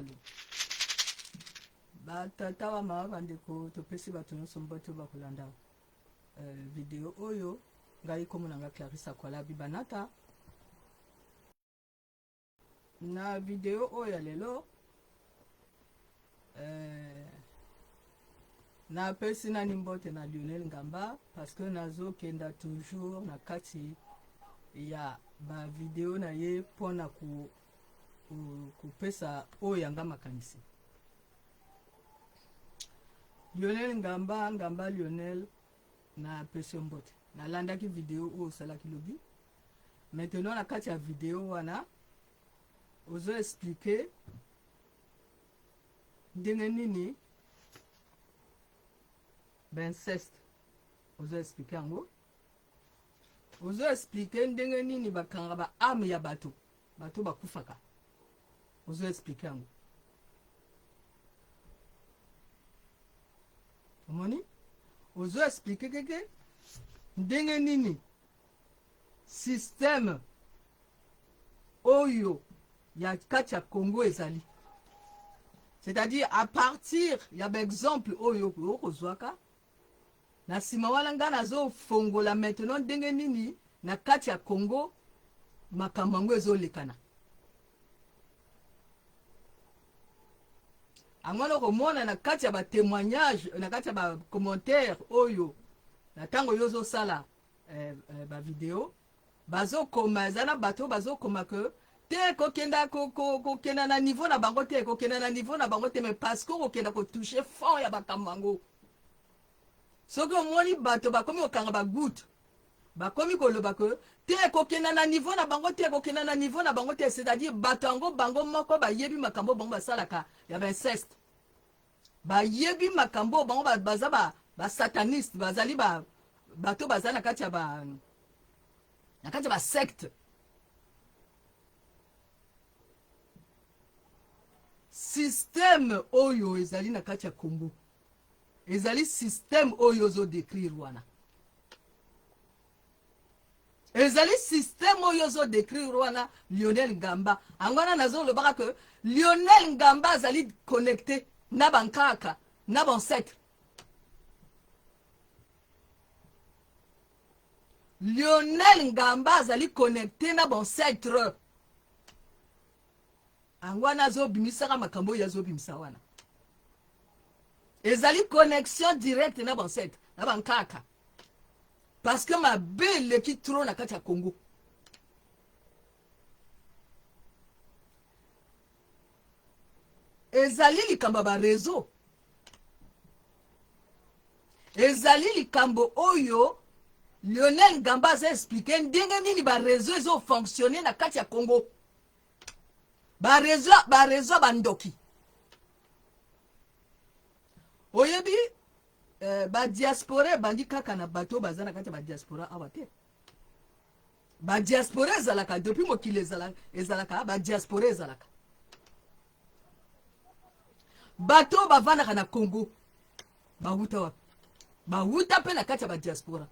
Alo. Ba tata ba mama bandeko topesi bato nyonso mbote bakolanda euh, video oyo ngai kombo na nga Clarisse Akwala Bibanata na video oyo ya lelo euh, napesi nani mbote na Lionel Ngamba parce que nazokenda toujours na kati ya ba video na ye mpona ku kopesa oyo yanga makanisi Lionel Ngamba Ngamba Lionel napesi yo mbote nalandaki video oyo osalaki lobi maintenant na kati ya video wana ozo explike ndenge nini bainceste ozo explike yango ozo explike ndenge nini bakanga ba ame ya bato bato bakufaka ozo explike yango omoni ozo explike keke ndenge nini systeme oyo ya kati ya Congo ezali c'est-à-dire à partir ya baexemple oyo okozwaka Na nsima wana ngai nazofongola maintenant ndenge nini na kati ya Congo makambo yango ezolekana. Yango wana okomona na kati ya batémoignage, na kati ya bacommentaire oyo na ntango yo ozosala eh, eh, bavideo bazokoma, eza na bato oyo bazokoma ke te kokenda kokenda na niveau na bango te, kokenda na niveau na bango te, mais parce que okokenda kotouche fond ya makambo yango. Soki omoni bato bakomi kokanga bagoutte, bakomi koloba ke te kokenda na niveau na bango te, kokenda na niveau na bango te, c'est-à-dire bato yango bango moko bayebi makambo bango basalaka ya bainceste, bayebi makambo bango baza ba basataniste, bazali ba bato baza na kati ya ba na kati ya basecte. Système oyo ezali na kati ya Congo ezali système oyo ozo décrire wana, ezali système oyo ozo décrire wana Lionel Ngamba. Yango wana nazolobaka ke Lionel Ngamba azali connecté na bankaka na bancetre. Lionel Ngamba azali connecté na bancetre. Yango wana azobimisaka makambo oyo azobimisa wana ezali connexion directe na bancetre na bankaka, parce que mabe eleki trop na kati ya Congo. Ezali likambo ya bareseau, ezali likambo oyo Lionel Ngamba aza explike ndenge nini bareseau ezofonctionne na kati ya Congo. Bareseau bareseau ya bandoki oyebi eh, badiaspora ebandi kaka na bato oyo baza na kati ya badiaspora awa te. Badiaspora ezalaka depuis mokili ezalaka, badiaspora ezalaka. Bato oyo bavandaka na Congo bawuta wapi? Bawuta mpe na kati ya badiaspora.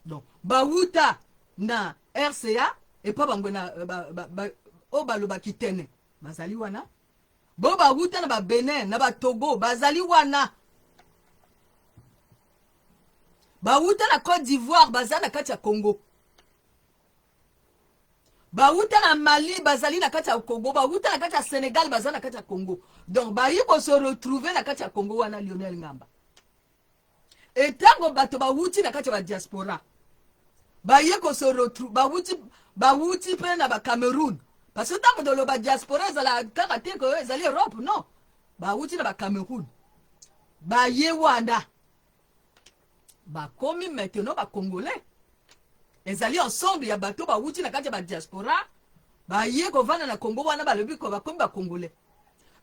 Donc bawuta na RCA epa bango na oyo balobaki tene bazali wana, bo bawuta na ba Benin na ba Togo bazali wana, bawuta na Côte d'Ivoire baza na kati ya Congo, bawuta na Mali bazali na kati ya Congo, bawuta na kati ya Senegal baza na kati ya Congo. Donc bayi ko se retrouver na kati ya Congo wana Lionel Ngamba. Etango bato bawuti na kati ya badiaspora baye ko se retrouver, bawuti bawuti mpe na ba Cameroun, parce que ntango toloba diaspora ezala kaka te ko ezali Europe, non, bawuti na ba Cameroun baye wana bakomi maintenant ba Congolais. Ezali ensemble ya bato bawuti na kati ya badiaspora baye kovanda na Congo wana, balobi ko bakomi ba Congolais.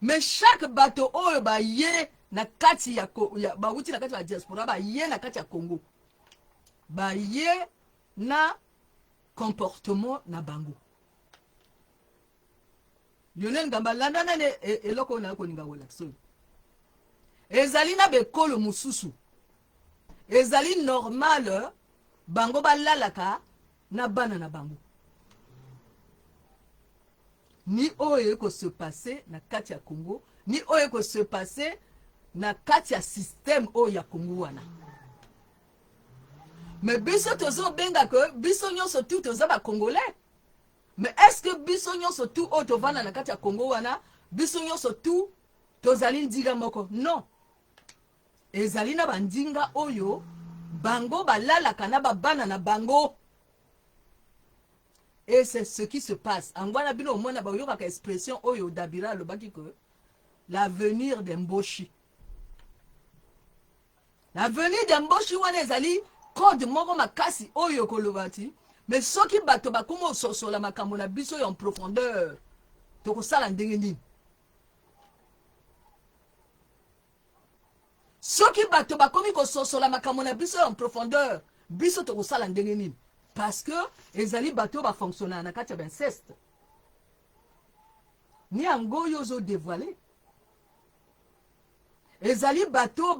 Mais chaque bato oyo baye na kati ya, ya bawuti na kati ya diaspora baye na kati ya Congo baye na comportement na bango. Lionel Ngamba landa nani eloko oyo nayo kolinga kolakisa oyo ezali na bekolo mosusu ezali normal bango balalaka na bana na bango. Ni oyo eko se passer na kati ya Congo, ni oyo eko se passer na kati ya système oyo ya Congo wana. Mais biso tozobenga ke biso nyonso tu toza ba Congolais. Mais est-ce que biso nyonso tu oyo tovanda na kati ya Congo wana, biso nyonso tu tozali ndinga moko? Non. Ezali na bandinga oyo bango balalaka na babana na bango. Et c'est ce qui se passe. Angwana bino omona bayokaka expression oyo Dabira alobaki que l'avenir de Mboshi. L'avenir de Mboshi wana ezali code moko makasi oyo koloba ti mais soki bato bakoma ososola makambo na biso en profondeur, tokosala ndenge nini? Soki bato bakomi kososola makambo na biso en profondeur, biso tokosala ndenge nini? Parce que ezali bato oyo bafonctionnaka na kati ya bainceste. Ni yango oyo ozodévoile, ezali bato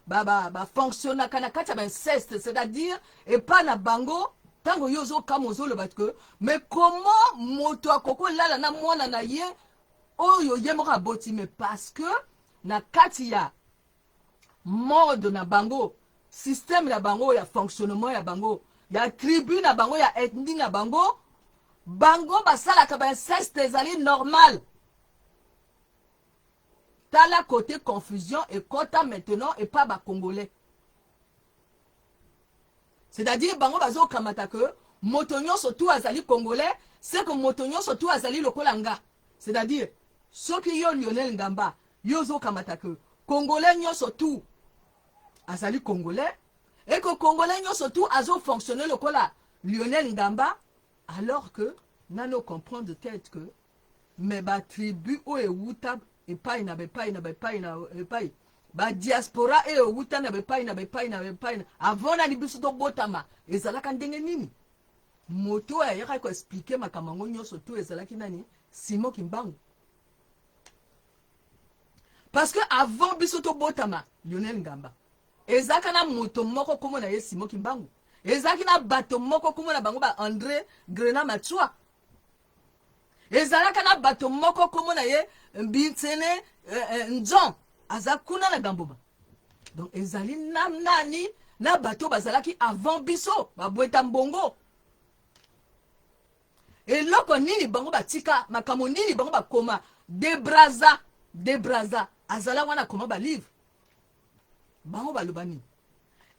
bafonctionnaka na kati ya bainceste, c'est-à-dire epa na bango, ntango yo ozokama, ozoloba ke mais comment moto akoki olala na mwana na ye oyo ye moko aboti? Mais parce que na kati ya mode na bango, système na bango ya fonctionnement ya bango, ya tribu na bango, ya ethnie na bango, bango basalaka bainceste, ezali normal. Tala côté confusion ekɔta maintenant epa Bacongolais, c'est-à-dire bango bazokamata ke moto nyonso tu azali Congolais, c'est que moto nyonso tu azali lokola nga. C'est-à-dire soki yo Lionel Ngamba, yo ozokamata ke Congolais nyonso tu azali Congolais et que Congolais nyonso tu azofonctionne lokola Lionel Ngamba, alors que nano comprendre peut-être que mais batribu oyo ewuta epai na bepai na bepai na epai, badiaspora oyo ewuta na bepai na bepai na bepai na avant nani biso tobotama, ezalaka ndenge nini? Moto oyo ayakaki koexpliquer makambo yango nyonso tu ezalaki nani? Simon Kimbangu. Parce que avant biso tobotama, Lionel Ngamba, ezalaka na moto moko kombo na ye Simon Kimbangu, ezalaki na bato moko kombo na bango ba André Grena Matsua, ezalaka na bato moko kombo na ye Mbintsene Nzon, aza kuna na Gamboma. Donc ezali na nani na bato bazalaki avant biso, babweta mbongo. Eloko nini bango batika? Makambo nini bango bakoma? De Braza, de Braza azala wana, akoma balivre. Bango baloba nini?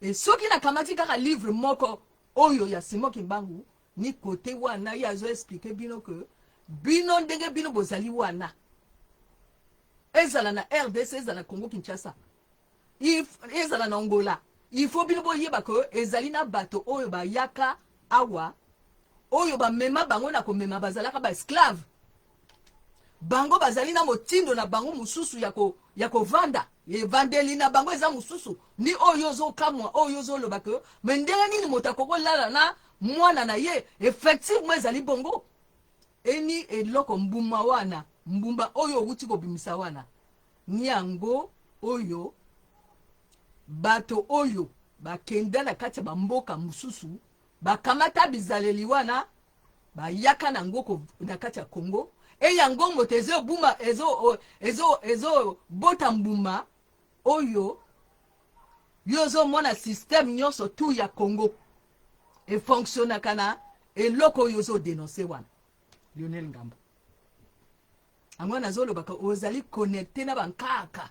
E soki nakamati kaka livre moko oyo ya Simon Kimbangu, ni kote wana ye azo expliquer bino ke bino ndenge bino bozali wana, ezala na RDC, ezala na Congo Kinshasa, ezala na Angola, il faut bino boyeba ke ezali na bato oyo bayaka awa, oyo bamema bango na komema, bazalaka baesclave. Bango bazali na motindo na bango mosusu ya kovanda, evandeli na bango eza mosusu. Ni oyo ozokamwa, oyo ozoloba ke mais ndenge nini moto akoki kolala na mwana na ye? Effectivement ezali bongo. Eni eloko mbuma wana, mbumba oyo owuti kobimisa wana, ni yango oyo bato oyo bakenda na kati ya bamboka mosusu bakamata bizaleli wana, bayaka nango na kati ya Congo. E yango moto ezobuma, ezobota mbuma oyo yo ozomona. Système nyonso tu ya Congo efonctionnaka na eloko oyo ozodénoncer wana, Lionel Ngamba. Yango nazolobaka, ozali connecté na bankaka.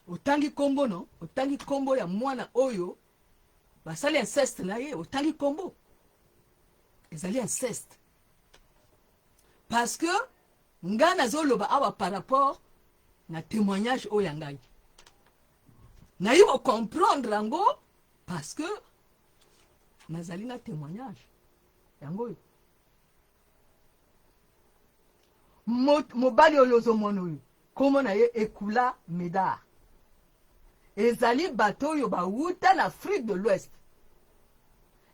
Otangi nkombo no, otangi nkombo ya mwana oyo basali inceste na ye, otangi nkombo, ezali inceste. Parce que ngai nazoloba awa par rapport na témoignage oyo ya ngai nayi kocomprendre yango, parce que nazali na témoignage yango oyo. Mobali oyo ozomona oyo, nkombo na ye Ekula Medar, ezali bato oyo bawuta na Afrique de l'Ouest.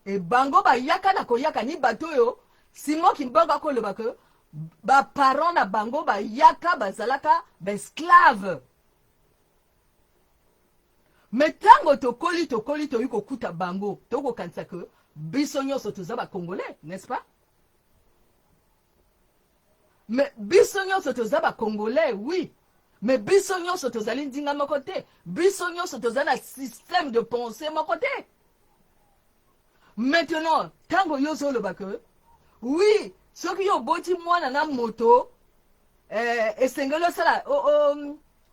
E bango bayaka na koyaka ni bato oyo Simon Kimbangu akoloba ke baparent na bango bayaka, bazalaka baesclave. Mais ntango tokoli, tokoli, toyi kokuta bango, tokokanisa ke biso nyonso toza Bacongolais, n'est-ce pas? Mais biso nyonso toza ba Congolais, oui. Mais biso nyonso tozali ndinga moko te. Biso nyonso toza na système de pensée moko te. Maintenant, tango yo ozoloba que oui, soki yo oboti mwana na moto, eh, esengeli osala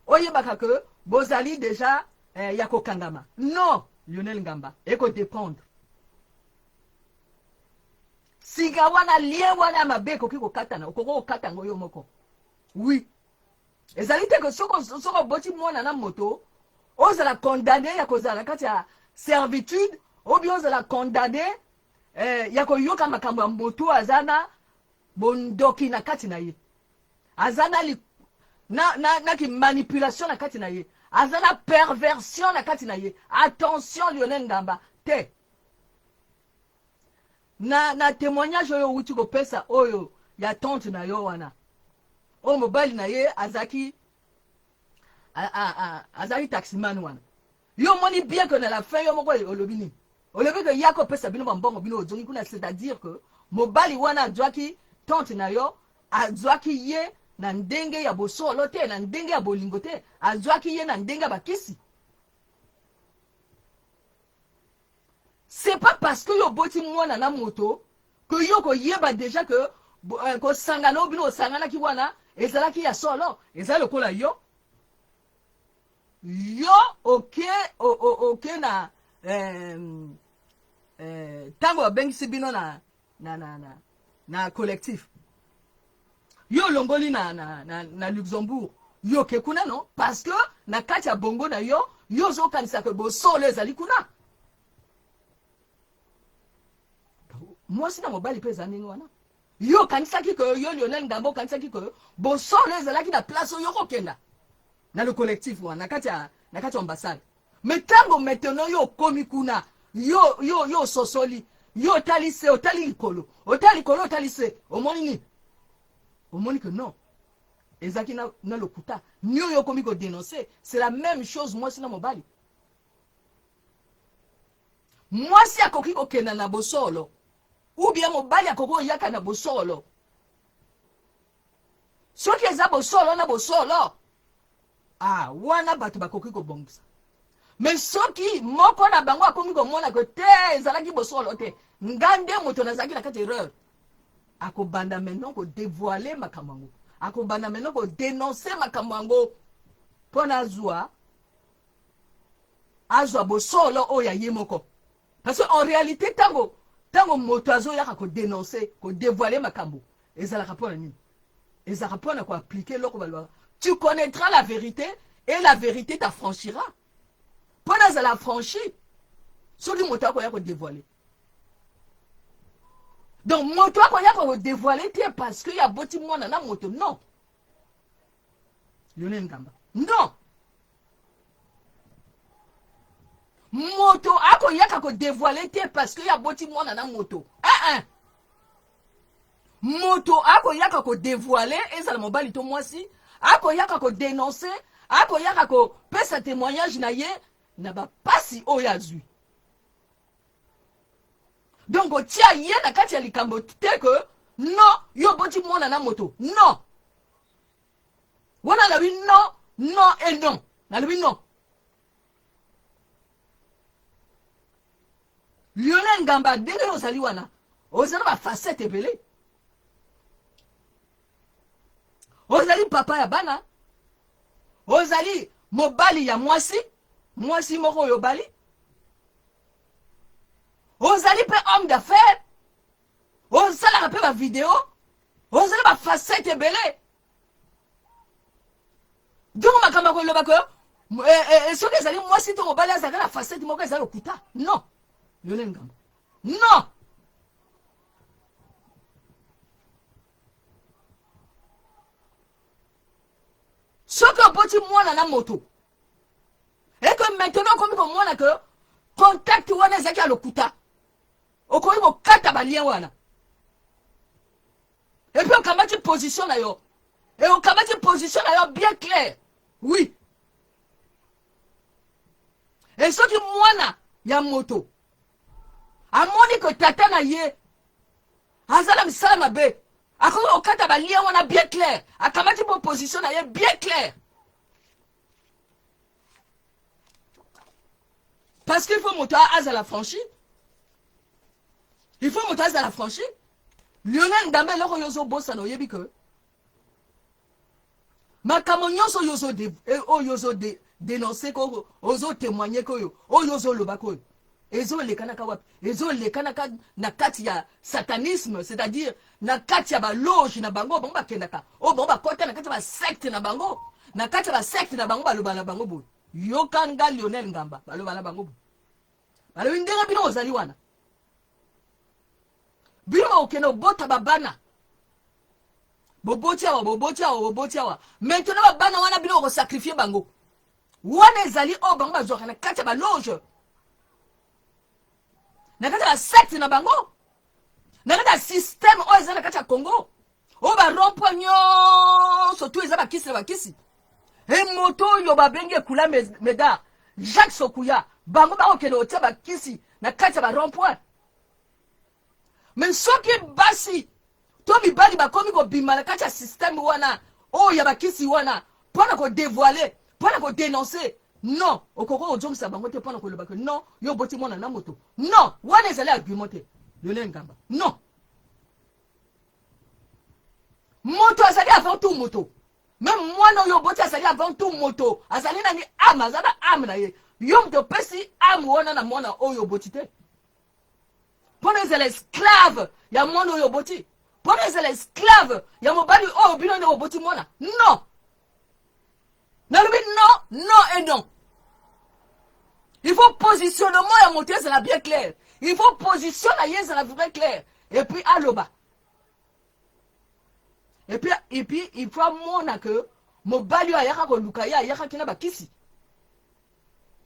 oyebaka que bozali déjà eh, ya kokangama. Non, Lionel Ngamba, eko dépendre. Singa wana, lien wana ya mabe ekoki kokatana, okoki kokata yango yo moko. Oui. Ezali te que soki oboti mwana na moto, ozala condamné ya kozala na kati ya servitude, ou bien ozala condamné eh, ya koyoka makambo ya moto aza na bondoki na kati na ye. Aza na li, na, na, na ki manipulation na kati na ye. Aza na perversion na kati na ye. Attention Lionel Ngamba, te. Na, na témoignage oyo owuti kopesa oyo ya tante na yo wana, oyo mobali na ye azalaki azalaki taximan wana, yo omoni bien que na la fin yo moko olobi nini? Olobi que ye akopesa bino bambongo, bino ozongi kuna, c'est-à-dire que mobali wana azwaki tante na yo, azwaki ye na ndenge ya bosolo te, na ndenge ya bolingo te, azwaki ye na ndenge ya bakisi. C'est pas parce que yo oboti mwana na moto que yo koyeba déjà que euh, kosangana oyo bino osanganaki wana ezalaki ya solo. Eza lokola yo yo oke oke na eh, eh, ntango babengisi bino na, na, na, na, na collectif, yo olongoli na, na, na, na Luxembourg, yo oke kuna, non, parce que na kati ya bongo na yo, yo ozokanisa ke bosolo ezali kuna. Mwasi na mobali mpe eza ndenge wana. Yo okanisaki ke yo Lionel Ngamba okanisaki ke bosolo ezalaki na place oyo okokenda na le collectif wana na kati ya ambassade. Mais ntango maintenant yo okomi kuna, yo yo yo ososoli, yo otali se, otali likolo, otali likolo, otali se, omoni nini? Omoni que non, ezalaki na, na lokuta ni oyo okomi kodénoncer. C'est la même chose mwasi na mobali. Mwasi akoki kokenda na bosolo ou bien mobali akoki koyaka na bosolo. Soki eza bosolo na bosolo, ah, wana bato bakoki kobongisa. Mais soki moko na bango akomi komona ke te, ezalaki bosolo te, nga nde moto nazalaki na kati erreur, akobanda maintenant kodévoiler makambo yango, akobanda maintenant kodénoncer makambo yango mpo na azwa bosolo oyo ya ye moko. Parce que en réalité, ntango moto azoyaka kodénoncer, kodévoiler makambo, ezalaka mpo na nini? Ezalaka mpo na koappliquer eloko balobaka: tu connaîtras la vérité et la vérité t'affranchira. Mpo nazala affranchi soki moto akoya kodévoiler. Donc moto akoya kodévoiler te parce que aboti mwana na moto. Non, Lionel Ngamba, non. Moto akoyaka kodévoiler te parce que aboti mwana na moto. Eh, eh. Moto akoyaka kodévoiler, ezala mobali to mwasi, akoyaka kodénoncer, akoyaka kopesa témoignage na ye na bapasi oyo azwi. Donc otia ye na kati ya likambo te ke non, yo oboti mwana na moto. Non, wana alobi non, non et non. Nalobi non. Lionel Ngamba, ndenge ozali wana, oza na bafacettes ebele. Ozali papa ya bana, ozali mobali ya mwasi, mwasi moko oyo obali, ozali mpe homme d'affaires, osalaka mpe bavidéo. Ozali bafacettes ebele. Donc makambo ya koloba ke eh, eh, soki ezali mwasi to mobali azalaka na facette moko, ezali lokuta. Non, Lionel Ngamba, non. Soki oboti mwana na moto et que maintenant okomi komona ke contact wana ezalaki ya lokuta, okoki kokata balien wana et puis okamati position na yo et okamati position na yo bien clair, oui. Et soki mwana ya moto amoni ke tata na ye aza na misala mabe, akoki kokata. balien wana bien clair, akamati mpo position na ye bien clair, parce qu'il faut moto azala franchi, il faut moto azala franchi. Lionel Ngamba, eloko oyo ozobosana, oyebi ke makambo nyonso oyo ozodénoncer, ko ozotémoigner, koyo oyo ozolobaka, oyo ezolekanaka wapi? Ezolekanaka na kati ya satanisme, c'est-à-dire na kati ya baloge na bango. Bango bakendaka, oyo bango bakɔta na kati ya basecte na bango. Na kati ya basecte na bango, baloba na bango boye: yoka nga Lionel Ngamba, baloba na bango boye, balobi ndenge bino ozali wana, bino bakokende obota babana, boboti awa, boboti awa, boboti awa. Maintenant babana wana, bino bakosacrifier bango. Wana ezali oyo bango bazwaka na kati ya baloge, na kati ya basecte na bango, na kati ya système oyo eza na kati ya Congo, oyo barond-point nyonso tu eza bakisi na bakisi. E moto oyo babengi Ekula Medar, Jacques Sokuya, bango bakokende kotia bakisi na kati ya barond-point. Mais soki basi to mibali bakomi kobima na kati ya système wana oyo ya bakisi wana mpona kodévoiler, mpona kodénoncer, non, okoki kozongisa bango te mpona koloba ke non, yo oboti mwana na moto. Non, wana ezali argument te, Lionel Ngamba. Non, moto azali avant tout moto. Même mwana oyo oboti azali avant tout moto, azali nani? Âme, aza na âme na ye. Yo moto opesi âme wana na mwana oyo oboti te mpona ezala esclave ya mwana oyo oboti, mpona ezala esclave ya mobali oyo bino nde oboti mwana. Non, nalobi non, non et non. Il faut positionnement ya moto ezala bien clair, il faut position na ye ezala vrai clair. Et puis aloba, et puis il faut amona ke mobali oyo ayaka koluka ye, ayakaki na bakisi,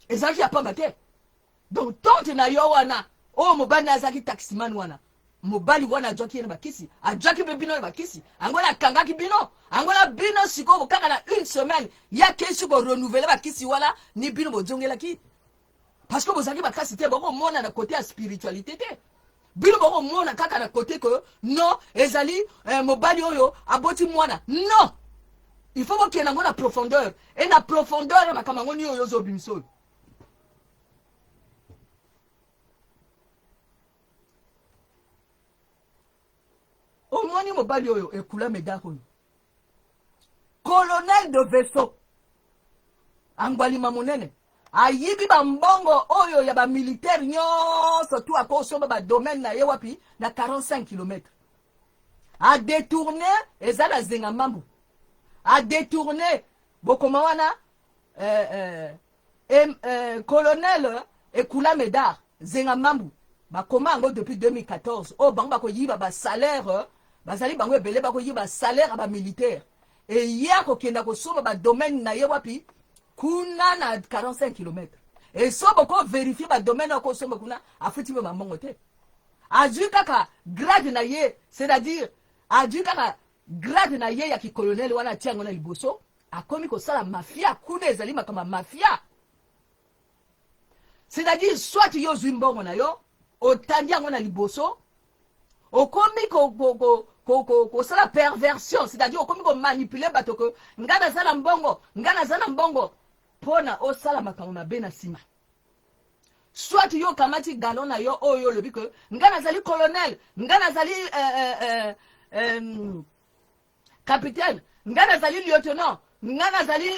ezalaki ya pamba te. Donc tante na yo wana oyo mobali na azalaki taximan wana, mobali wana azwaki ye na bakisi, azwaki mpe bino na bakisi yango na akangaki bino yango na bino. Sikoyo kaka na une semaine yakesi korenouveler bakisi wana, ni bino bozongelaki, parce que bozalaki makasi te. Bokomona na côté ya spiritualité te, bino bokomona kaka na côté ke non, ezali mobali oyo aboti mwana. Non, il faut bokende yango na profondeur, e na profondeur ya makambo yango nini oyo ozobimisa oyo. Omoni mobali oyo Ekula Medar oyo, colonel de vaisseau, angwalima monene, ayibi bambongo oyo ya bamilitaire nyonso tu, akosomba badomaine na ye wapi? Na 45 km adétourner, eza na Zenga Mambu. Adétourner, bokoma wana colonel Ekula Medar, Zenga Mambu, bakoma yango depuis 2014. Oyo bango bakoyiba basalaire, bazali bango ebele, bakoyiba salaire ya bamilitaire. Eye akokenda kosomba badomaine na ye wapi? Kuna na 45 km. Eso bokovérifier badomaine oyo akosomba kuna, afuti mpe bambongo te. Azwi kaka grade na ye, c'est-à-dire azwi kaka grade na ye ya kicolonel wana, atia yango na liboso, akomi kosala mafia kuna. Ezali makambo ya mafia, c'est-à-dire soit yo ozwi mbongo na yo, otandi yango na liboso, okomi kosala perversion, c'est-à-dire okomi komanipuler bato ke ngai naza na mbongo, ngai naza na mbongo, mpo na osala makambo mabe na nsima. Soit yo okamati galon na yo oyo olobi ke ngai nazali colonel, ngai nazali capitaine, ngai nazali lieutenant, ngai nazali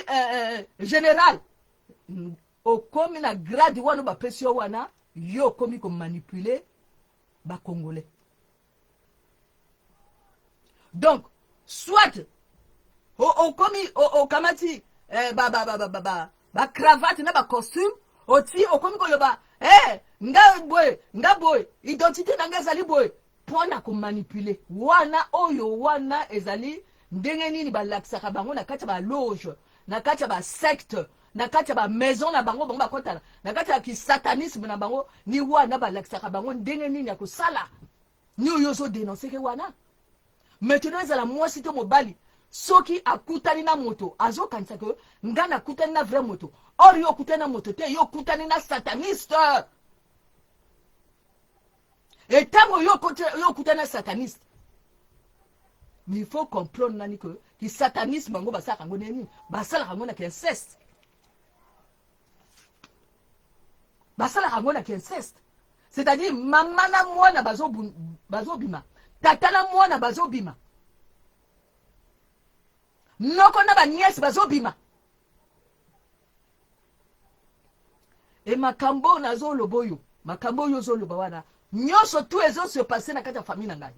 général, okomi na grade wana bapesi yo wana, yo okomi komanipuler bacongolais. Donc soit okomi okamati bacravate na bacostume, oti okomi koloba: hey, nga boye, nga boye, identité na nga ezali boye, mpo na komanipuler wana. Oyo wana ezali ndenge nini balakisaka bango na kati ya baloge, na kati ya basecte, na kati ya bamaison na bango, bango bakɔtana na kati ya kisatanisme na bango, ni wana balakisaka bango ndenge nini ya kosala. Ni oyo ozodénoncer ke wana maintenant, ezala mwasi to mobali, soki akutani na moto, azokanisa ke nga nakutani na vrai moto. Or yo okutani na moto te, yo okutani na sataniste. Etango yo okutani na sataniste. Mais il faut comprendre nani que ki satanisme yango basalaka yango ndenge nini? Basalaka yango na ki inceste. Basalaka yango na ki inceste. C'est-à-dire mama na mwana bazobima, tata na mwana bazobima, noko na ba nièce bazobima. E makambo oyo nazoloba oyo, makambo oyo ozoloba wana nyonso tu ezo se passer na kati ya famille na ngai.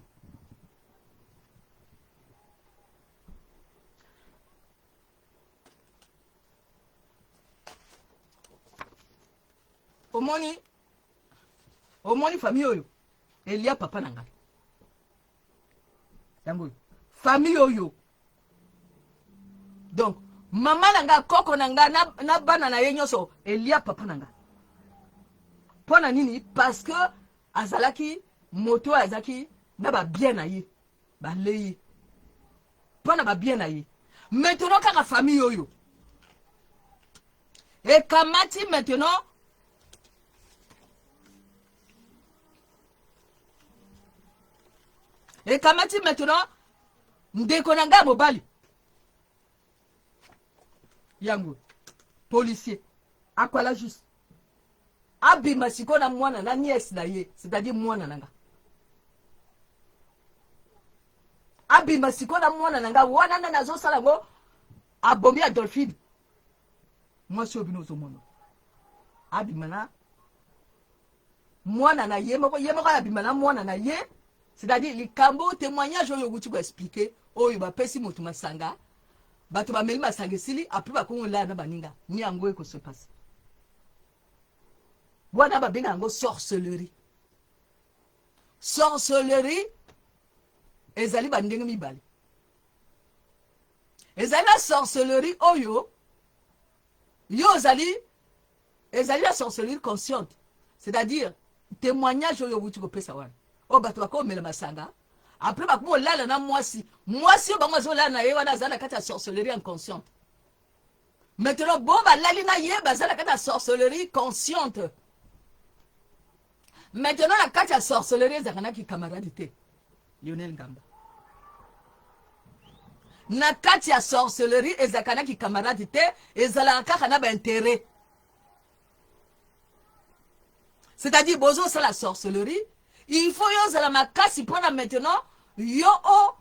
Omoni, omoni famille oyo elia papa na ngai yango oyo famille oyo. Donc mama na ngai, koko na ngai na, na bana na ye nyonso elia papa na ngai. Mpo na nini? Parce que azalaki moto oyo azalaki na babien na ye, balei mpo na babien na ye. Maintenant kaka famille oyo ekamati maintenant ekamati maintenant ndeko na ngai mobali yango policier akwala juste abima sikoyo na mwana na nièce na ye, c'est-à-dire mwana na nga abima sikoyo na mwana na nga wana nde nazosala yango. Abomi Adolphine, mwasi oyo bino ozomona, abima na mwana na ye moko, ye moko abima na mwana na ye. C'est-à-dire likambo témoignage oyo okuti koexpliquer, oyo bapesi moto masanga, bato bameli masanga esili, après bakomi olala na baninga, ni yango ekose passer wana babenga yango sorcellerie. Sorcellerie ezali bandenge mibale. Ezali na sorcellerie oyo yo ozali, ezali na sorcellerie consciente, c'est-à-dire témoignage oyo owuti kopesa wana, oyo bato bakomela masanga, après bakomi olala na mwasi, mwasi oyo bango azolala na ye wana aza na kati ya sorcellerie inconsciente. Maintenant bo balali na ye, baza na kati ya sorcellerie consciente. Maintenant na kati ya sorcellerie ezalaka na kikamarade te. Lionel Ngamba, na kati ya sorcellerie ezalaka na kikamarade te, ezalaka kaka na baintérêt. C'est-à-dire bozosala sorcellerie, il faut yo ozala makasi mpona maintenant yo o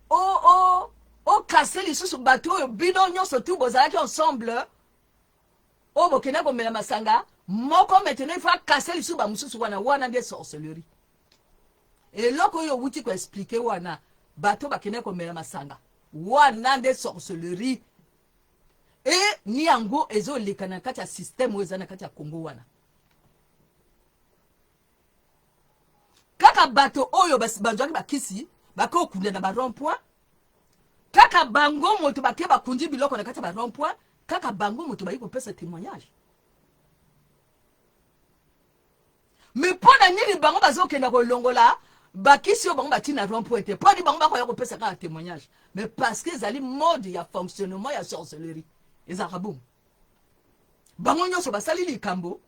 o o okase lisusu bato oyo bino nyonso tu bozalaki ensemble, oyo bokenda komela masanga moko. Maintenant il faut akase lisusu bamosusu wana. Wana nde sorcellerie. Eloko oyo owuti koexpliquer wana, bato bakenda komela masanga wana nde sorcellerie. E ni yango ezoleka na kati ya système oyo eza na kati ya Congo wana. Kaka bato oyo bazwaki bakisi, bake okunda na barond point, kaka bango moto bake bakundi biloko na kati ya barond point, kaka bango moto bayi kopesa témoignage. Mais mpo na nini bango bazokenda kolongola bakisi oyo bango batii na rond point te? Mpo nini bango bakoya kopesa kaka témoignage? Mais parce que ezali mode ya fonctionnement ya sorcellerie, ezalaka bongo. Bango nyonso basali likambo,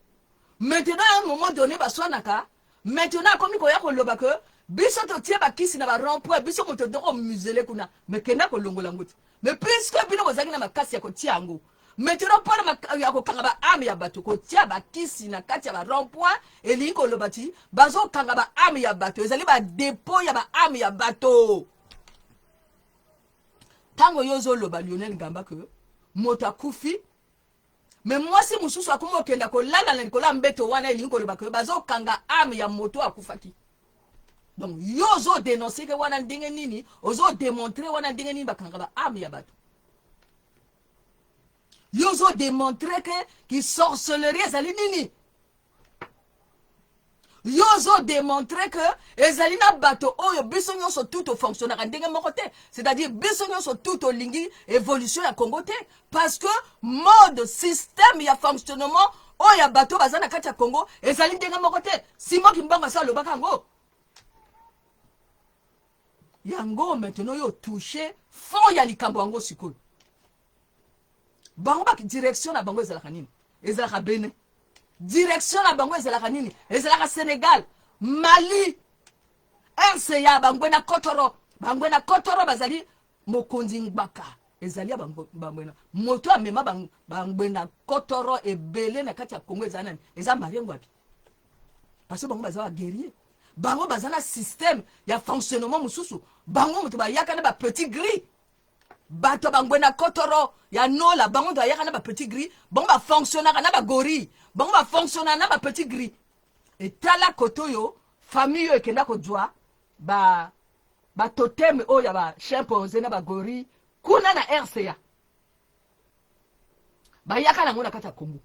maintenant à un moment donné baswanaka. Maintenant akomi koya koloba ke biso totie bakisi na barond point, biso moto toko musele kuna, mais kenda kolongola yango te. Mais puisque bino bozalaki na makasi ya kotia yango, maintenant mpona ya kokanga baâme ya bato, kotia bakisi na kati ya barond point elingi koloba ti bazokanga baâme ya bato, ezali badépôt ya baâme ya bato. Ntango yo ozoloba, Lionel Ngamba, ke moto akufi, mais mwasi mosusu akomi okenda kolala na likolo ya mbeto wana, elingi koloba ke bazokanga âme ya moto akufaki. Donc yo ozodénoncer ke wana ndenge nini, ozodémontrer wana ndenge nini bakanga baâme ya bato. Yo ozodémontrer ke kisorcellerie ezali nini. Yo ozodémontrer ke ezali na bato oyo biso nyonso tu tofonctionnaka ndenge moko te, c'est-à-dire biso nyonso tu tolingi évolution ya Congo te, parce que mode système ya fonctionnement oyo ya bato baza na kati ya Congo ezali ndenge moko te. Simon Kimbangu asa alobaka yango. Yango maintenant oyo touche fond ya likambo yango sikoyo. Bango ba direction na bango ezalaka nini? Ezalaka Benin. Direction na bango ezalaka nini? Ezalaka Sénégal, Mali, RCA, bangwe na kotoro. Bangwena Kotoro bazali mokonzi Ngbaka ezali ya Bangwena. Moto amema Bangwena Kotoro ebele na kati ya Congo eza nani? Eza Marie Ngwabi. Parce que bango baza ba guerrier. Bango baza na système ya fonctionnement mosusu. Bango moto bayaka na ba petit gris. Bato ya Bangwena Kotoro ya Nola, bango moto bayaka na ba petit gris. Bango ba fonctionnaka na ba gorille. Bango ba fonctionnaka na ba petit gris. Etala kote oyo famille oyo ekenda kozwa ba ba totem oyo ya ba chimpanzé na ba gorille kuna na RCA bayaka nango na kati ya Congo.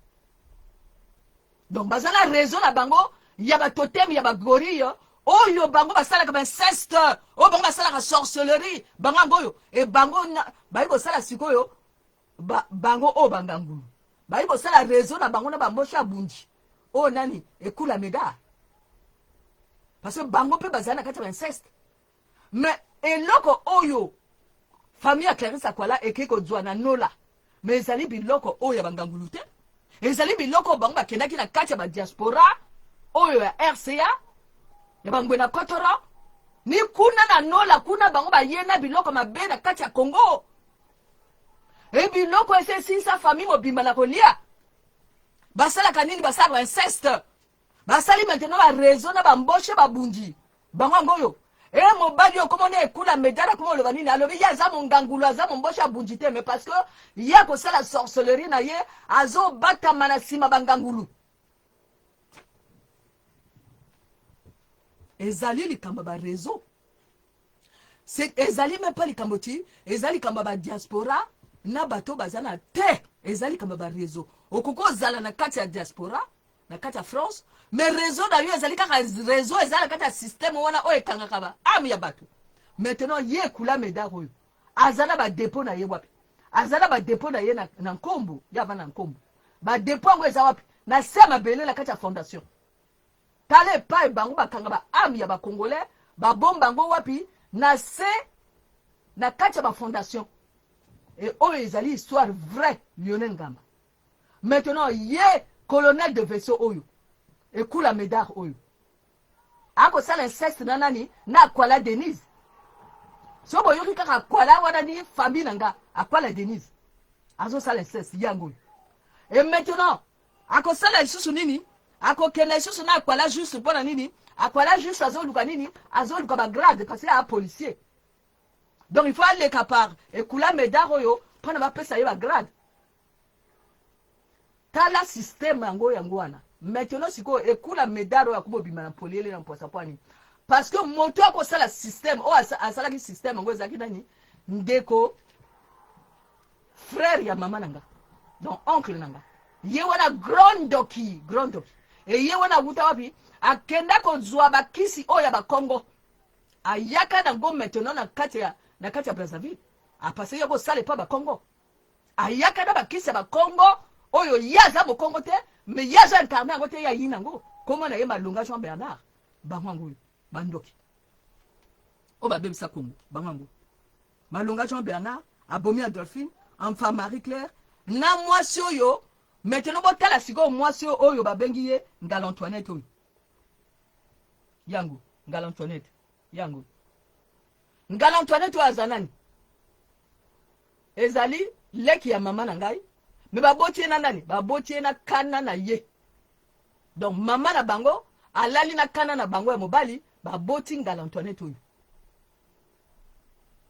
Donc baza na réseau na bango ya ba totem ya ba gorille oyo bango basalaka ba inceste, oyo bango basalaka sorcellerie, bango yango oyo e bango bayi kosala sikoyo ba, bango oyo bangangulu bayi kosala réseau na bango na bamboshi ya bunji oyo nani ekula meda parce que bango mpe bazali na kati ya bainceste. Mais eloko oyo famille ya Clarisse Akwala ekei kozwa na Nola, mais ezali biloko oyo ya bangangulu te, ezali biloko oyo bango bakendaki na kati ya badiaspora oyo ya RCA ya bangwena Kotoro ni kuna na Nola kuna bango baye na biloko mabe na kati ya Congo. E biloko esi esilisa famille mobimba na kolia. Basalaka nini? Basalaka inceste. Basali maintenant ba réseau na bamboshe babundi bango yango oyo. E mobali oyo komona ekula medala koma oloba nini? Alobi ye aza mongangulu, aza momboshe abundi te, mais parce que ye akosala sorcellerie na ye, azobatama na nsima bangangulu. Ezali likambo ya ba réseau. Ezali meme pas likambo ti eza likambo ya ba diaspora na bato baza na te, eza likambo ya ba réseau. Okoki ozala na kati ya diaspora na kati ya France, mais réseau na yo ezali kaka réseau eza na kati ya système wana oyo ekangaka ba ame ya bato. Maintenant ye ekula medar oyo aza na ba dépôt na ye wapi? Aza na ba dépôt na ye na nkombo ya va na nkombo. Ba dépôt yango eza wapi? Na se ya mabele na kati ya fondation. Tala epai bango bakanga ba ame ya ba congolais, babomba yango wapi? Na se na kati ya ba fondation. Et oyo ezali histoire vraie Lionel Ngamba. Maintenant ye colonel de vaisseau oyo ekula medar oyo akosala inceste na nani? Na Akwala Denise. So boyoki kaka Akwala wana ni famille na nga Akwala Denise azosala inceste yango oyo. Et maintenant akosala lisusu nini? Akokende lisusu na Akwala juste mpo na nini? Akwala juste azoluka nini? Azoluka ba grade parce que a policier. Donc il faut aleka par ekula medar oyo mpo na bapesa ye ba grade. Tala système yango yango wana. Maintenant sikoyo ekula medar oyo akoma obima na poliele na mpwasa mpo nini? Parce que moto akosala système oyo asalaki système yango ezalaki nani? Ndeko frère ya mama na nga, donc oncle na nga, ye wana grand ndoki, grand ndoki. E ye wana awuta wapi? Akenda kozwa bakisi oyo ya bakongo, ayaka nango maintenant na kati ya Brazzaville, apase ye kosala epa bakongo, ayaka na bakisi ya bakongo oyo ye aza mokongo te, mais ye aza incarne yango te, ye ayina yango komona na ye Malonga Jean Bernard. Bango yango oyo bandoki oyo babebisa Kongo, bango yango Malonga Jean Bernard abomi Adolphine, enfin Marie Claire na mwasi oyo. Maintenant botala sikoyo mwasi oyo babengi ye Ngala Antoinette oyo yango Ngala Antoinette yango Ngala Antoinette oyo aza nani? Ezali leki ya mama na ngai, me baboti ye na nani? Baboti ye na kana na ye. Donc mama na bango alali na kana na bango ya mobali, baboti Ngala Antoinette oyo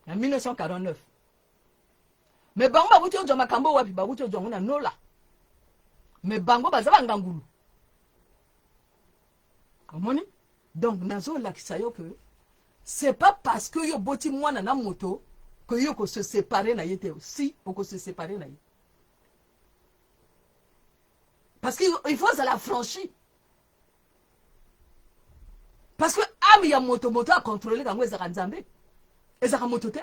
na 1949. Me bango bakuti ozwa makambo wapi? Bakuti ozwa yango na Nola. Me bango baza bangangulu. Omoni? Donc nazolakisa yo que c'est pas parce que yo boti mwana na moto que yo ko se séparer na ye te. Si oko se séparer na ye. Parce que il faut ozala franchi. Parce que âme ya moto, moto a contrôler yango ezaka Nzambe. Ezaka moto te.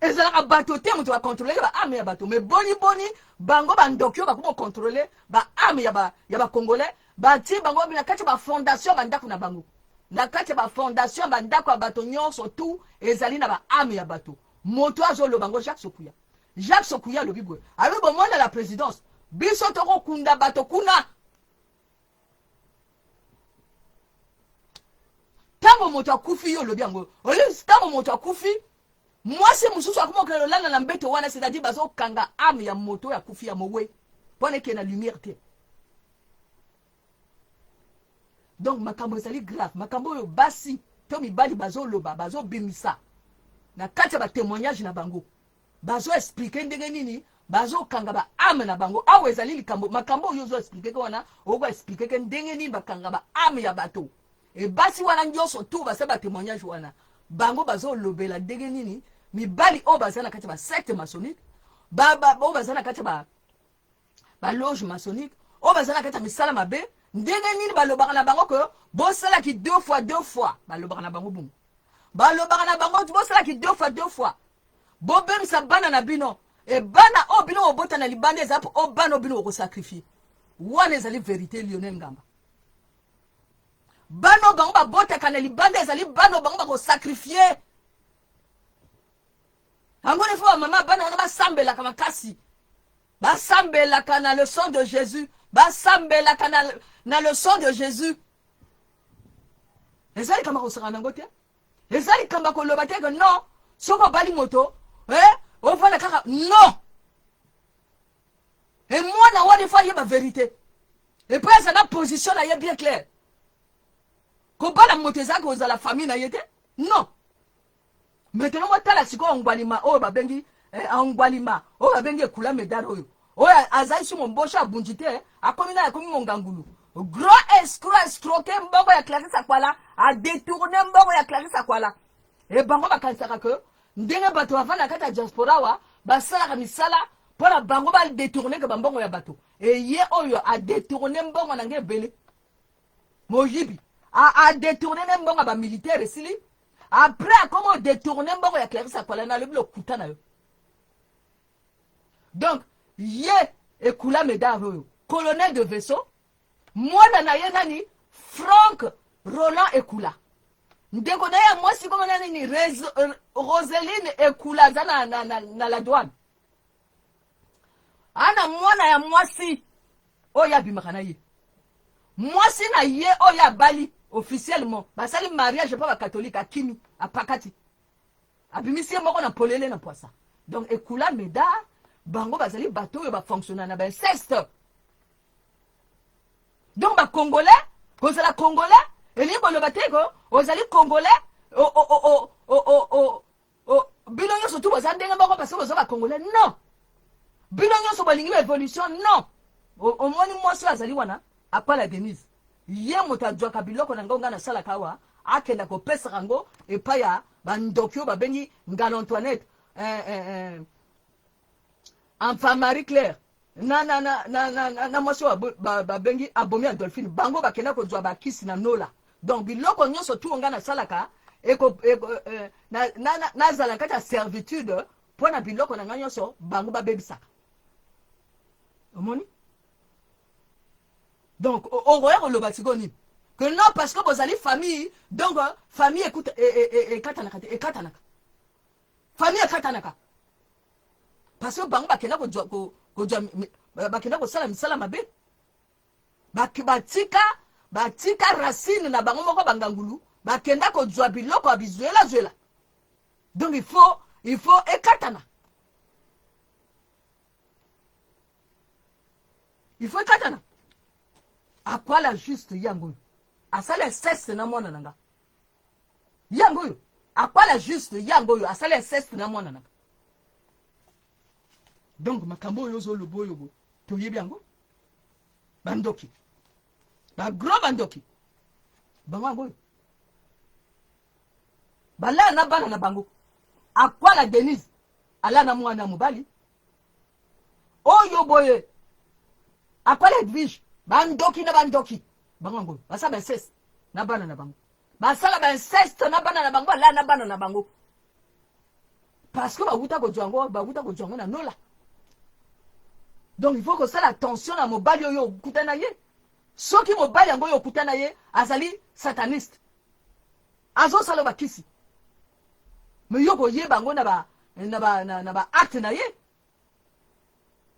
Ezalaka bato te moto bakontroleke ba ame ya bato. Me boni boni bango bandoki oyo bakomi kokontrole ba ame ya ba ya ba congolais, batie bango na kati ya ba fondation ya bandako na bango, na kati ya ba fondation ya bandako ya bato nyonso tu ezali na ba ame ya bato. Moto azoloba ngo Jacques Sokuya, Jacques Sokuya alobi boye, alobi bomona la présidence biso tokokunda bato kuna. Ntango moto akufi, yo olobi yango, ntango moto akufi, mwasi mosusu akoma okende olala na mbeto wana, c'est-à-dire bazokanga âme ya moto oyo akufi, ya mowe, mpona ekende na lumière te. Donc makambo ezali grave. Makambo oyo basi to mibali bazoloba, bazobimisa na kati ya batémoignage na bango, bazoexpliquer ndenge nini bazokanga baâme na bango. Awa ezali likambo, makambo oyo ozoexpliquer ke wana, okoexpliquer ke ndenge nini bakanga baâme ya bato. E basi wana nyonso tu basala batémoignage wana, bango bazolobela ndenge nini mibali oyo baza na kati ya basecte maçonnique, oyo baza na kati ya baloge maçonnique, oyo baza na kati ya misala mabe, ndenge nini balobaka na bango ke bosalaki deux fois deux fois. Balobaka na bango bongo, balobaka na bango bosalaki deux fois deux fois, bobebisa bana na bino. E bana oyo bino bobota na libanda eza mpo oyo bana oyo bino bokosacrifier. Wana ezali vérité. Lionel Ngamba, bana oyo bango babotaka na libanda ezali bana oyo bango bakosacrifier yango. Ne fo bamama, bana wana basambelaka makasi, basambelaka na le sang de Jésus, basambelaka na le sang de Jésus. Eza likambo kosaka nango te, eza likambo koloba te ke non, soki obali moto, eh, ovanda kaka. Non, e mwana wana ifo ayeba vérité et puis aza na position na ye bien claire. Kobala moto ezalaki kozala famille na ye te, non. Maintenant botala sikoyo Ngwalima oyo babengi, Ngwalima oyo babengi Ekula Medar, oyo azali si momboso, abunji te, akomi na akomi mongangulu, grand escroc, escroquer mbongo ya Clarisse Akwala, adétourner mbongo ya Clarisse Akwala. E bango bakanisaka ke ndenge bato bavanda na kati ya diaspora awa basalaka misala mpo na bango badétourner ke bambongo ya bato. Eye oyo adétourner mbongo na ngai ebele, moyibi, adétourner ne mbongo ya bamilitaire esili. Après akoma odétourner mbongo ya Clarisse Akwala. Nalobi lokuta na yo. Donc ye Ekula Medar oyo, colonel de vaisseau, mwana na ye nani? Frank Roland Ekula. Ndeko na ye ya mwasi koma na nini? Roseline Ekula, aza na la douane. Ana mwana ya mwasi oyo abimaka na ye, mwasi na ye oyo abali officiellement, basali mariage mpo bacatholique, akimi, apakati, abimisi ye moko na polele na poisa. Donc Ekula Medar, bango bazali bato oyo bafonctionna na bainceste. Donc bacongolais, kozala Congolais elingi koloba te ko ozali Congolais, bino nyonso tu boza ndenge moko parce que boza bacongolais. Non, bino nyonso bolingi baévolution. Non, omoni mwasi oyo azali wana, Akwala Denise, ye moto azwaka biloko na ngai ngai nasalaka awa, akenda kopesaka yango epai ya bandoki oyo babengi Ngala Antoinette, enfin Marie Claire na mwasi oyo babengi Abomi Adolphine. Bango bakenda kozwa bakisi na nola. Donc biloko nyonso tu ngai nasalaka, nazala kati ya servitude mpo na biloko na ngai nyonso bango babebisaka. Omoni? Donc okoya koloba sikoyo nini? Que non, parce que bozali famille. Donc famille ekatanaka te, ekatanaka, famille ekatanaka parce que bango bakenda kozwa, bakenda kosala misala mabe, batika racine na bango moko bangangulu, bakenda kozwa biloko ya bizwelazwela. Donc il faut ekatana, il faut ekatana. Akwala Juste yango oyo asala inceste na mwana na nga. Yango oyo Akwala Juste, yango oyo asala inceste na mwana na nga. Donc makambo oyo ozoloba oyo boye, toyebi yango. Bandoki, bagros bandoki, bango yango oyo balala na bana na bango. Akwala Denise ala na mwana mobali oyo boye, Akwala Edwige. Bandoki na bandoki, bango yango basala bainceste na bana na bango, basala bainceste na bana na bango, balala na bana na bango parce que bawuta kozwa yango, bawuta kozwa yango na nola. Donc il faut kosala attention na mobali oyo okuta na ye. Soki mobali yango oyo okuta na ye azali sataniste, azosala bakisi, me yo koyeba yango na ba acte na ye,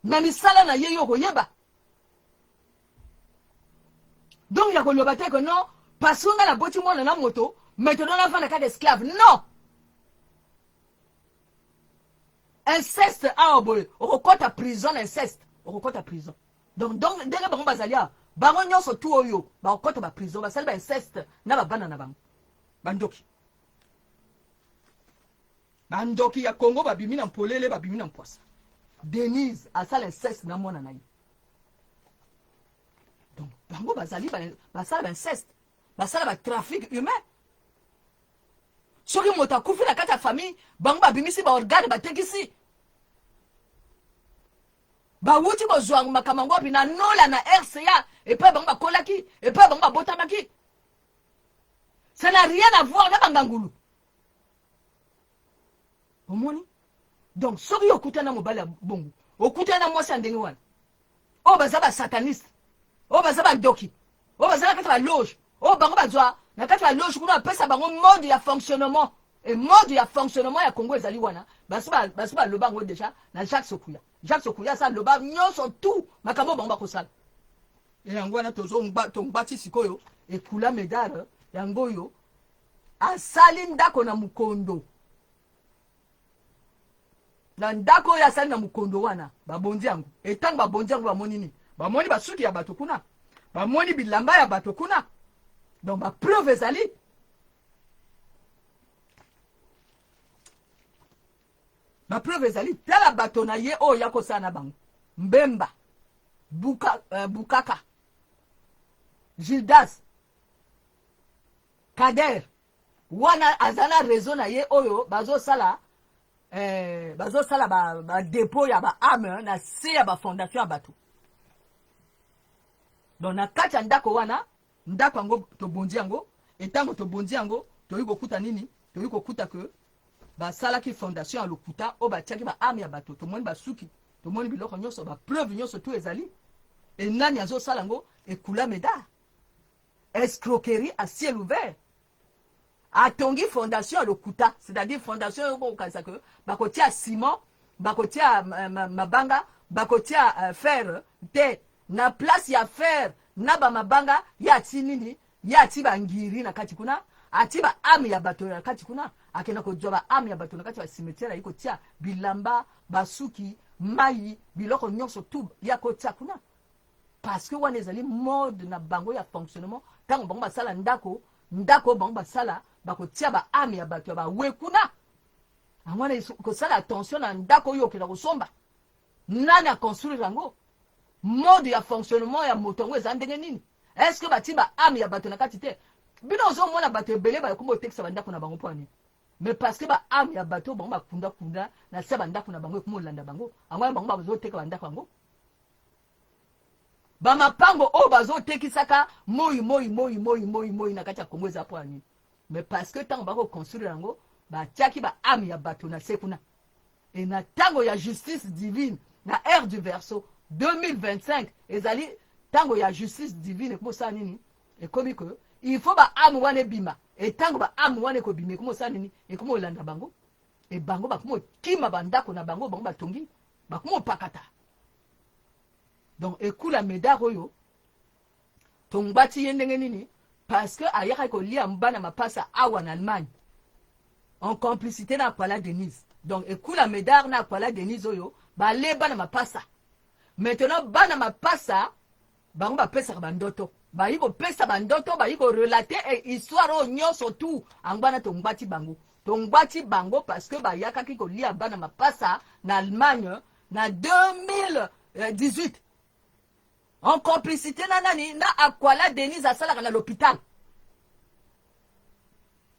na misala na ye, yo koyeba. Donc ya koloba te ke non, parce que ngai naboti mwana na moto. Maintenant navanda kaka esclave, non. Inceste awa boye okokɔta prison na inceste, okokɔta prison. Donc ndenge bango bazali awa, bango nyonso tu oyo bakokɔta baprison, basali bainceste na babana na bango. Bandoki, bandoki ya Congo babimi na mpolele, babimi na mpwasa. Denise asala inceste na mwana na ye. Donc bango bazali basala bainceste, basala batrafic humain. Soki moto akufi na kati ya famille, bango babimisi baorgane, batekisi. Bawuti kozwa makambo yango wapi? Na Nola, na RCA, epai bango bakolaki, epai bango babotamaki. Ça n'a rien à voir na bangangulu. Omoni? Donc soki okutani na mobali ya bongo, okutani na mwasi ya ndenge wana, oyo baza basataniste, oyo baza bandoki, oyo baza na kati ya baloge, oyo bango bazwa na kati ya baloge kuna, bapesa bango mode ya fonctionnement. E mode ya fonctionnement ya Congo ezali wana. Basi baloba yango déjà na Jacques Sokuya. Jacques Sokuya asa aloba nyonso tout makambo oyo bango bakosala. E yango wana tongbati sikoyo ekula Medare. Yango oyo asali ndako na mokondo, na ndako oyo asali na mokondo wana, babondi yango. Etango babondi yango, bamoni nini? Bamoni basuki ya bato kuna, bamoni bilamba ya bato kuna. Donc bapreuve ezali, bapreuve ezali. Tala bato na ye oyo ya kosala na bango: Mbemba Buka, Bukaka, Gildas, Kader. Wana aza na réseau na ye oyo bazosala bazosala badépôt ya baâme na se ya bafondation ya bato. Donc na kati ya ndako wana, ndako yango tobondi yango. Etango tobondi yango, toyi kokuta nini? Toyi kokuta ke basalaki fondation ya lokuta oyo batiaki baâme ya bato. Tomoni basuki, tomoni biloko nyonso, bapreuve nyonso tu ezali. Enani azosala yango? Ekula Medar, escroquerie à ciel ouvert. Atongi fondation ya lokuta, c'est-à-dire fondation oyo bokokanisa ke bakotia ciment, bakotia mabanga, bakotia fer te. Na place ya fer na bamabanga, ye ati nini? Ye ati bangiri na kati kuna, ati baâme ya bato na kati kuna. Akenda kozwa baâme ya bato na kati ya cimetière, ayi kotia bilamba, basuki, mai, biloko nyonso tu ya kotia kuna, parce que wana ezali mode na bango ya fonctionnement. Ntango bango basala ndako, ndako oyo bango basala, bakotia baâme ya bato ya bawe kuna. Yango wana kosala attention na ndako oyo okenda kosomba. Nani aconstruire yango? Mode ya fonctionnement ya moto yango eza ndenge nini? Est ce que batie baâme ya bato na kati te? Bino ozomona bato ebele bakomi otekisa bandako na bango mpo nini? Mais parce que baâme ya bato oyo bango bakundakunda na se ya bandako na bango ekomi olanda bango. Yango wana bango bazoteka bandako yango, bamapango oyo bazotekisaka moi moi moi moi moi moi na kati ya Kongo eza mpo ya nini? Mais parce que ntango bakoconstruire yango, batiaki baâme ya bato na se kuna. E na ntango ya justice divine, na ère du Verseau 2025, ezali ntango ya justice divine. Ekomi osala nini? Ekomi ke il faut baâme wana ebima. Etango baâme wana ekobima, ekomi osala nini? Ekomi olanda bango. E bango bakomi okima bandako na bango, bango batongi, bakomi opakata. Donc ekula Medar oyo tongbati ye ndenge nini? Parce que ayakaki kolia bana mapasa awa na Allemagne en complicité na Akwala Denise. Donc ekula Medar na Akwala Denise oyo bale bana mapasa. Maintenant bana mapasa, bango bapesaka bandoto, bayi kopesa bandoto, bayi korelater histoire oyo nyonso tu. Yango wana tongbati bango, tongbati bango parce que bayakaki kolia bana mapasa na Allemagne na 2018 en complicité na nani? Na Akwala Denise, asalaka na l'hôpital.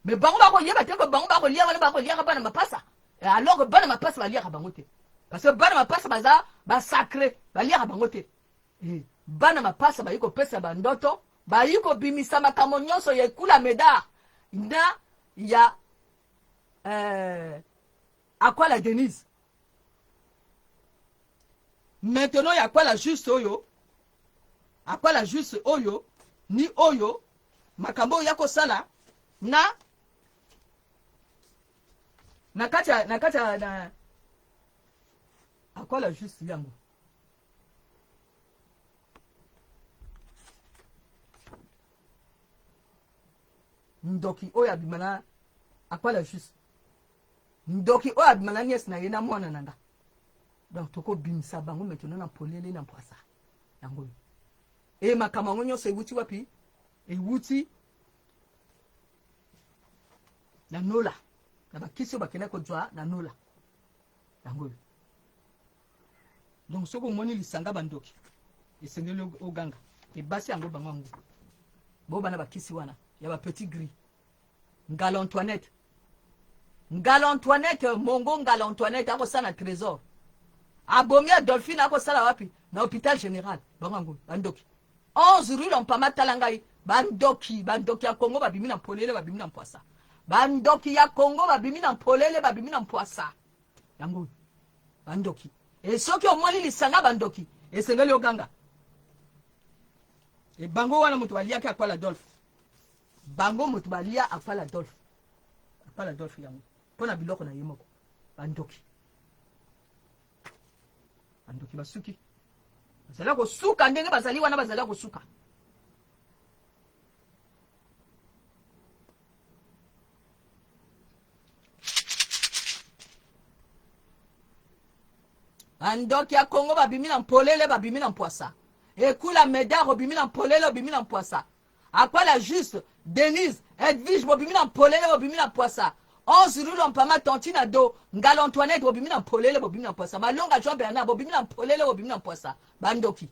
Mais bango bakoyeba te ko bango bakolia wana, bakoliaka bana mapasa, alors que bana mapasa baliaka bango te, parce que bana mapasa baza basacré, baliaka bango te. Bana mapasa bayi kopesa bandoto, bayi kobimisa makambo nyonso ya ekula Medar na ya Akwala Denise. Maintenant ya Akwala Juste oyo, Akwala Juste oyo ni oyo makambo oyo ya kosala na kati ya na Akwala Juste yango. Ndoki oyo abima na akwala juste. Ndoki oyo abima na nièce na ye na mwana na nga. Donc tokobimisa bango maintenant na polele na mpwasa. Yango oyo. E makambo yango nyonso ewuti wapi? Ewuti na Nola. Na bakisi oyo bakendaki kozwa na Nola. Yango oyo. Donc soki omoni lisanga bandoki esengeli oganga. E basi yango bango yango. Bo bana bakisi wana ya ba petit gris. Ngala Antoinette. Ngala Antoinette, Mongo Ngala Antoinette akosala na trésor. Abomi Adolphine akosala wapi? Na hôpital général. Bango yango bandoki. 11 rue Lampama tala ngai bandoki, bandoki ya Congo babimi na polele, babimi na mpwasa. Bandoki ya Congo babimi na polele, babimi na mpwasa. Yango bandoki. E soki omoni lisanga bandoki, esengeli oganga. E bango wana moto baliaki akwala Adolphe. Bango moto balia akwala Adolphe. Akwala Adolphe yango mpo na biloko na ye moko. Bandoki. Bandoki basuki. Bazali kosuka ndenge bazali wana bazali kosuka. Bandoki ya Congo babimi na mpolele, babimi na mpwasa. Ekula Medard obimi na mpolele, obimi na mpwasa. Akwala Juste, Denise, Edwige bobimi na mpolele, bobimi na mpwasa. 11 rue Lompama, Tantine Ado, Ngala Antoinette bobimi na mpolele, bobimi na mpwasa. Malonga Jean Bernard bobimi na mpolele, bobimi na mpwasa. Bandoki.